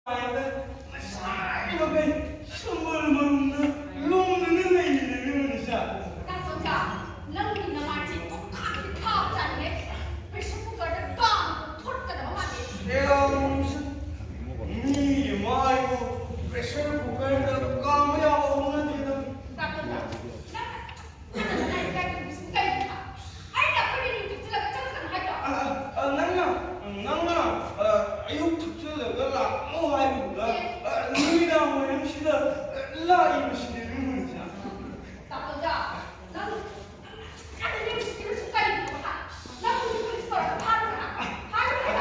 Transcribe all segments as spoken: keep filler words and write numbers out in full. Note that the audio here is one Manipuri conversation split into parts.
ꯃꯥꯏꯗ ꯉꯁꯥꯏ ꯃꯈꯩ ꯁꯝꯕꯜ ꯃꯔꯨꯝꯗ ꯂꯣꯡꯗꯅ ꯂꯩꯔꯤꯅꯦ, ꯃꯅꯤꯁꯥ꯫ ꯇꯥ ꯁꯣꯟꯖꯥ, ꯅꯪꯒꯤ ꯅꯃꯥꯏꯁꯦ ꯈꯨꯈꯥꯛꯇꯤ ꯈꯥꯕꯖꯥꯠꯅꯤꯍꯦ꯫ ꯄ꯭ꯔꯦꯁꯔ ꯀꯨꯀꯔꯗ ꯀꯥꯝꯃꯒ ꯊꯣꯠꯀꯗꯕ ꯃꯥꯜꯂꯦ꯫ ꯁꯦꯔꯥꯟꯁꯨ, ꯃꯤꯒꯤ ꯃꯥꯏꯕꯨ ꯄ꯭ꯔꯦꯁꯔ ꯀꯨꯀꯔꯗ ꯀꯥꯝꯕ ꯌꯥꯕ ꯍꯧꯅꯗꯦꯗ꯫ ꯇꯥ ꯁꯣꯟꯖꯥ, ꯅꯪ ꯑꯩꯅ ꯑꯩꯈꯣꯏꯅ ꯌꯨ ꯊꯛꯆꯤꯜꯂꯒ ꯆꯪꯒꯅꯨ ꯍꯥꯏꯗꯣ? ꯑ, ꯑ, ꯅꯪꯅ, ꯅꯪꯅ, ꯑ, ꯑꯌꯨꯛ ꯊꯛꯆꯤꯜꯂꯒ ꯂꯥꯛꯀꯅꯨ ꯍꯥꯏꯕꯗꯨꯗ, ꯑꯦ꯫ ꯑ, ꯅꯨꯃꯤꯗꯥꯡ ꯋꯥꯏꯔꯝꯁꯤꯗ, ꯑ, ꯂꯥꯛꯏꯕꯁꯤꯅꯦ, ꯅꯪ ꯍꯧꯖꯤꯛ꯫ ꯇꯥꯃꯣꯖꯥ, ꯅꯪ, ꯅꯪ ꯌꯨꯝꯁꯤꯗꯁꯨ ꯀꯔꯤꯒꯤꯅꯣ ꯍꯥ? ꯅꯪ ꯍꯧꯖꯤꯛ ꯄꯨꯂꯤꯁ ꯀꯧꯔꯒ ꯐꯥꯔꯨꯔꯥ? ꯐꯥꯔꯨꯔꯥ?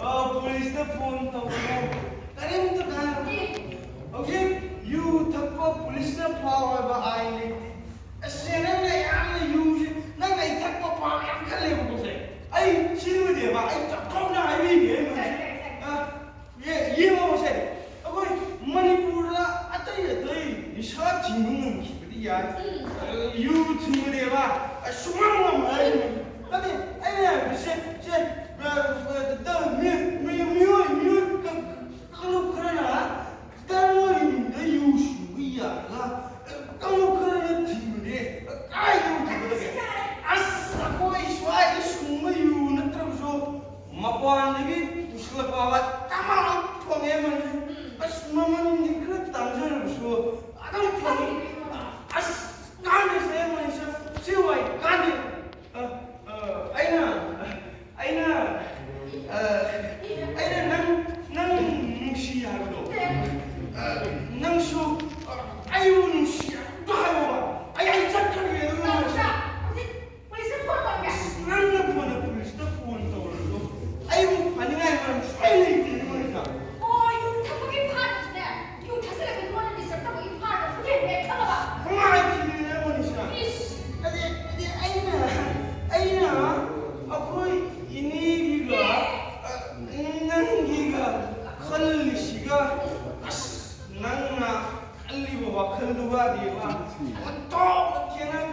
ꯑ, ꯄꯨꯂꯤꯁꯇ ꯐꯣꯟ ꯇꯧꯔꯣ꯫ ꯀꯔꯤꯝꯇ ꯀꯥꯟꯅꯔꯣꯏ꯫ ꯑꯦ꯫ ꯍꯧꯖꯤꯛ ꯌꯨ ꯊꯛꯄ ꯄꯨꯂꯤꯁꯅ ꯐꯥꯎ ꯍꯥꯏꯕ ꯑꯥꯏꯟ ꯂꯩꯇꯦ꯫ ꯑꯁ, ꯁꯦ, ꯅꯪꯅ ꯌꯥꯝꯅ ꯌꯨꯁꯦ, ꯅꯪꯅ ꯑꯩ ꯊꯛꯄ ꯄꯥꯝꯃꯦ ꯌꯥꯝ ꯈꯜꯂꯦꯕꯀꯣ, ꯁꯦ꯫ ꯑꯩ ꯁꯤꯟꯕꯅꯦꯕ, ꯑꯩ ꯆꯥꯎꯊꯣꯛꯅ ꯍꯥꯏꯕꯤꯒꯦ, ꯑꯩ ꯃꯁꯤ꯫ ꯑ, ꯌꯦ-, ꯌꯦꯡꯉꯣꯁꯦ, ꯑꯩꯈꯣꯏ ꯃꯅꯤꯄꯨꯔꯗ ꯑꯇꯩ ꯑꯇꯩ ꯅꯤꯁꯥ ꯊꯤꯡꯕ ꯉꯝꯈꯤꯕꯗꯤ ꯌꯥꯏ꯫ ꯎꯝ꯫ ꯑ, ꯌꯨ ꯊꯤꯡꯕꯅꯦꯕ, ꯑ, ꯁꯨꯡꯉꯝ ꯉꯝꯃꯣꯏ ꯍꯥꯏꯔꯤꯕꯅꯤ꯫ ꯅꯠꯇꯦ, ꯑꯩꯅ ꯍꯥꯏꯕꯗꯤ ꯁꯦ, ꯁꯦ, ꯑ, ꯑ, ꯃꯤ-, ꯃꯤ-, ꯃꯤꯑꯣꯏ, ꯃꯤꯑꯣꯏ ꯀ-, ꯀꯥꯡꯂꯨꯞ ꯈꯔꯅ ꯇꯔꯥꯃꯔꯤꯗ ꯌꯨ ꯁꯨꯡꯕ ꯌꯥꯔꯒ, ꯀꯥꯡꯂꯨꯞ ꯈꯔꯅ ꯊꯤꯡꯕꯅꯦ꯫ ꯀꯥꯏꯗ ꯊꯤꯡꯒꯗꯒꯦ? ꯑꯁ, ꯑꯩꯈꯣꯏ ꯁ꯭ꯋꯥꯏꯗ ꯁꯨꯡꯕ ꯌꯨ ꯅꯠꯇ꯭ꯔꯕꯁꯨ ꯃꯄꯥꯟꯗꯒꯤ ꯄꯨꯁꯤꯜꯂꯛꯄ ꯇꯃꯥꯡ ꯐꯪꯉꯦ ꯃꯥꯜꯂꯦ꯫ ꯑꯁ, ꯃꯃꯜꯗꯤ ꯈꯔ ꯇꯥꯡꯖꯔꯕꯁꯨ ꯑꯗꯨꯝ ꯐꯪꯉꯤ꯫ ꯑꯁ, ꯀꯥꯟꯅꯩꯁꯦ ꯃꯣꯏꯁꯦ꯫ ꯁꯤ ꯋꯥꯏ ꯀꯥꯟꯅꯩ꯫ ꯑ, ꯑ, ꯑꯩꯅ, ꯑꯩꯅ, ꯑ, ꯑꯩꯅ ꯅꯪ, ꯅꯪ ꯅꯨꯡꯁꯤ ꯍꯥꯏꯕꯗꯣ, ꯑ, ꯅꯪꯁꯨ, ꯑ, ꯑꯩꯕꯨ ꯅꯨꯡꯁꯤ ꯍꯥꯏꯕꯗꯣ ꯍꯥꯏꯌꯣꯕ꯫ ꯑꯩ, ꯑꯩ ꯆꯠꯈ꯭ꯔꯒꯦ ꯑꯗꯨꯒ ꯅꯪꯁꯨ꯫ ꯍꯧꯖꯤꯛ ꯄꯨꯂꯤꯁꯇ ꯐꯣꯟ ꯇꯧꯔꯒꯦ꯫ ꯑꯁ, ꯅꯪꯅ ꯐꯣꯟꯗ ꯄꯨꯂꯤꯁꯇ ꯐꯣꯟ ꯇꯧꯔꯁꯨ ꯑꯩꯕꯨ ꯐꯅꯤꯡꯉꯥꯏ ꯃꯔꯝ ꯁꯨꯡꯂꯩ ꯂꯩꯇꯦ, ꯃꯣꯅꯤꯁꯥ꯫ ꯑꯣ, ꯌꯨ ꯊꯛꯄꯒꯤ ꯐꯥꯔꯤꯁꯤꯅꯦ꯫ ꯌꯨ ꯊꯛꯆꯜꯂꯒ ꯃꯤꯉꯣꯟꯗ ꯗꯤꯁꯇꯔꯕ ꯇꯧꯕꯒꯤ ꯐꯥꯔꯤꯗꯣ ꯐꯨꯂꯦꯟꯅꯦ ꯈꯪꯉꯕ? ꯈꯪꯉꯥꯏ ꯊꯤꯔꯦꯅꯦ, ꯃꯣꯅꯤꯁꯥ꯫ ꯏꯁ! ꯑꯗꯤ, ꯑꯗꯤ ꯑꯩꯅ, ꯑꯩꯅ ꯑꯩꯈꯣꯏ ꯏꯅꯦꯒꯤꯒ, ꯑꯦ! ꯑ, ꯅꯪꯒꯤꯒ ꯈꯜꯂꯤꯁꯤꯒ, ꯑꯁ, ꯅꯪꯅ ꯈꯜꯂꯤꯕ ꯋꯥꯈꯜꯗꯨꯒꯗꯤꯕ ꯑꯣꯟꯊꯣꯛꯅ ꯈꯦꯠꯅꯕ